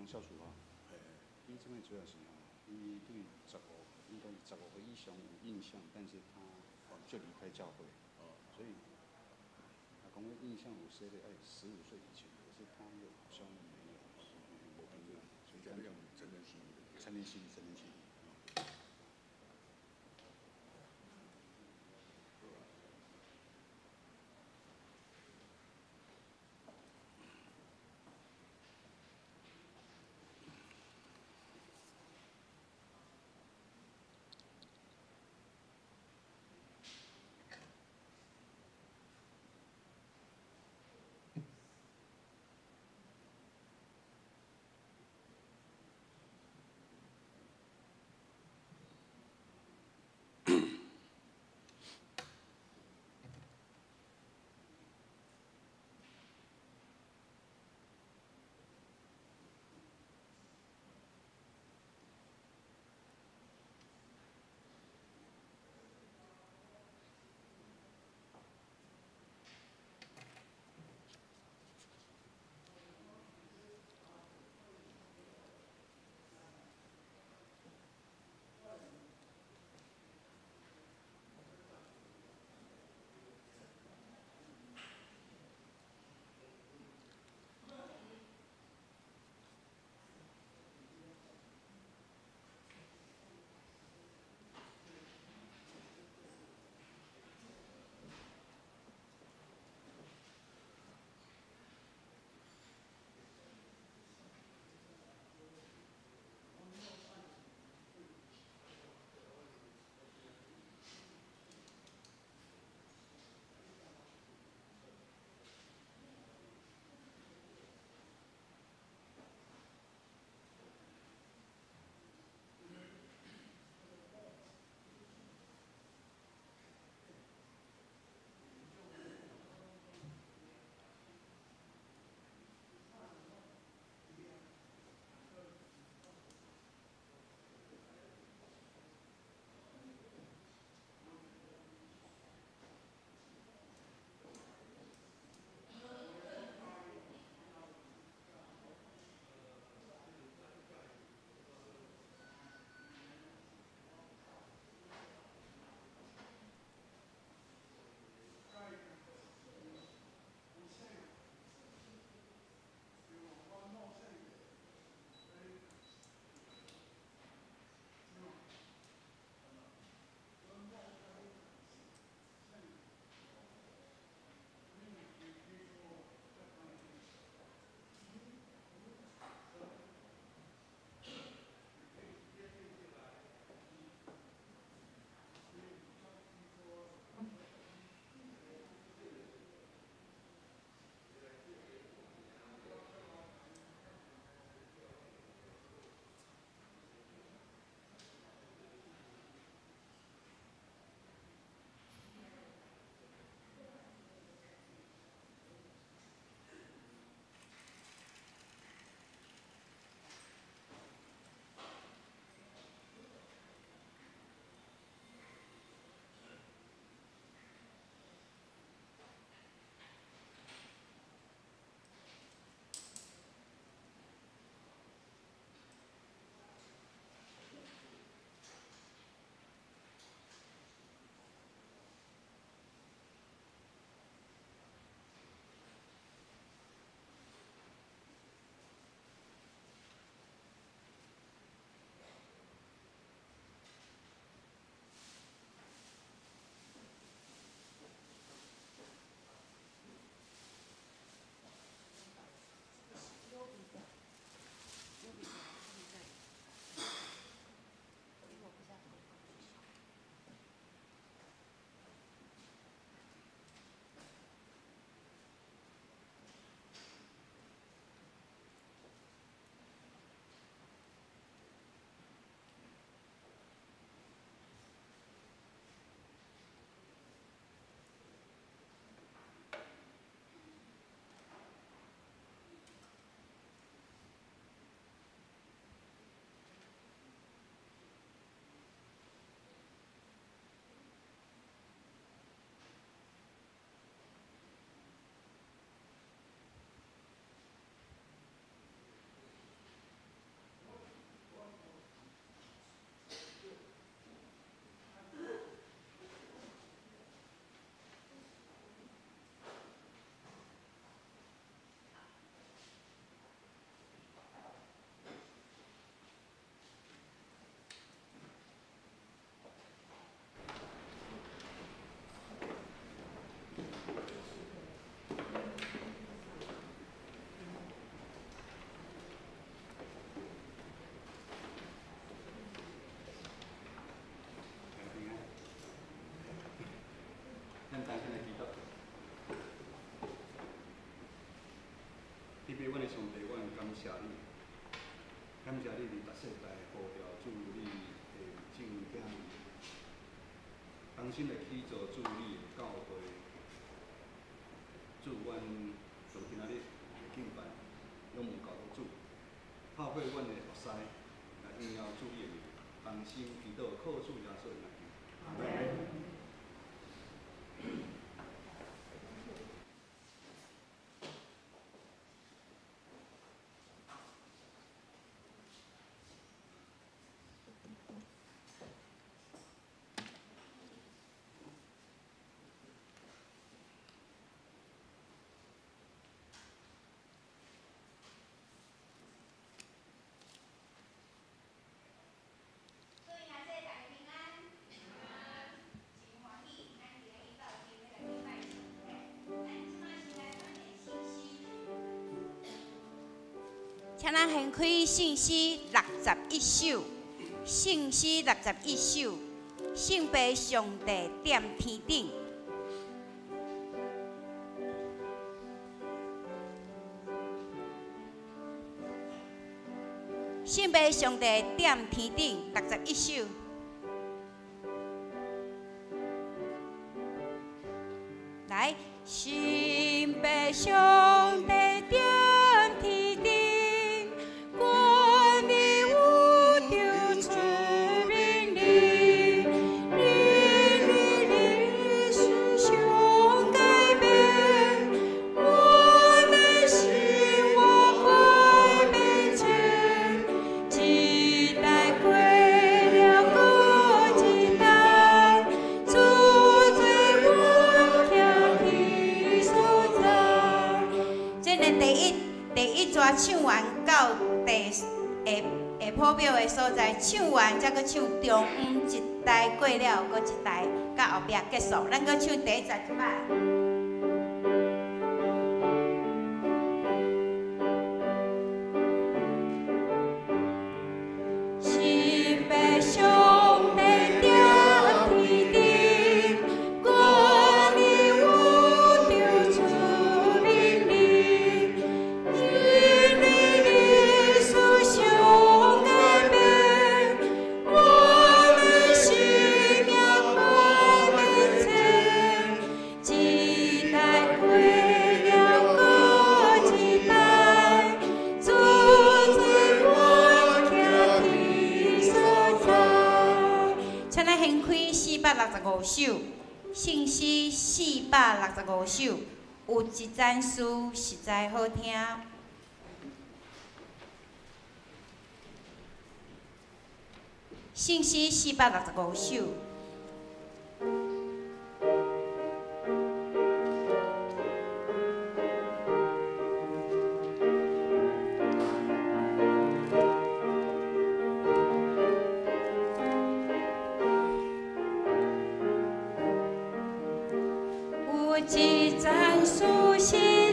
消除吼。伊這擺主要是吼，伊對十五，應該是15歲以上有印象，但是他就離開教會，所以啊，講印象有寫咧愛15歲以前，可是他又好像沒有，無憑據，所以這用成人洗禮。成人洗禮，成人洗禮。感謝你佇逐世代呼召主你的眾囝兒，同心來起造主你的教會。主，阮從今仔日的敬拜，仰望交託主，拍破阮的目屎，來榮耀主你的名，同心祈禱，靠主耶穌的名。阿門。請咱掀開聖詩61首，聖詩61首，聖父上帝踮天頂。聖父上帝踮天頂，61首。來，聖父上帝踮天頂。唱完到第下下譜表的所在，唱完才閣唱中央一台過了，閣一台，到後壁結束。咱閣唱第一節一擺。465首，聖詩465首，有一層詩實在好聽。聖詩465首。有一層詩。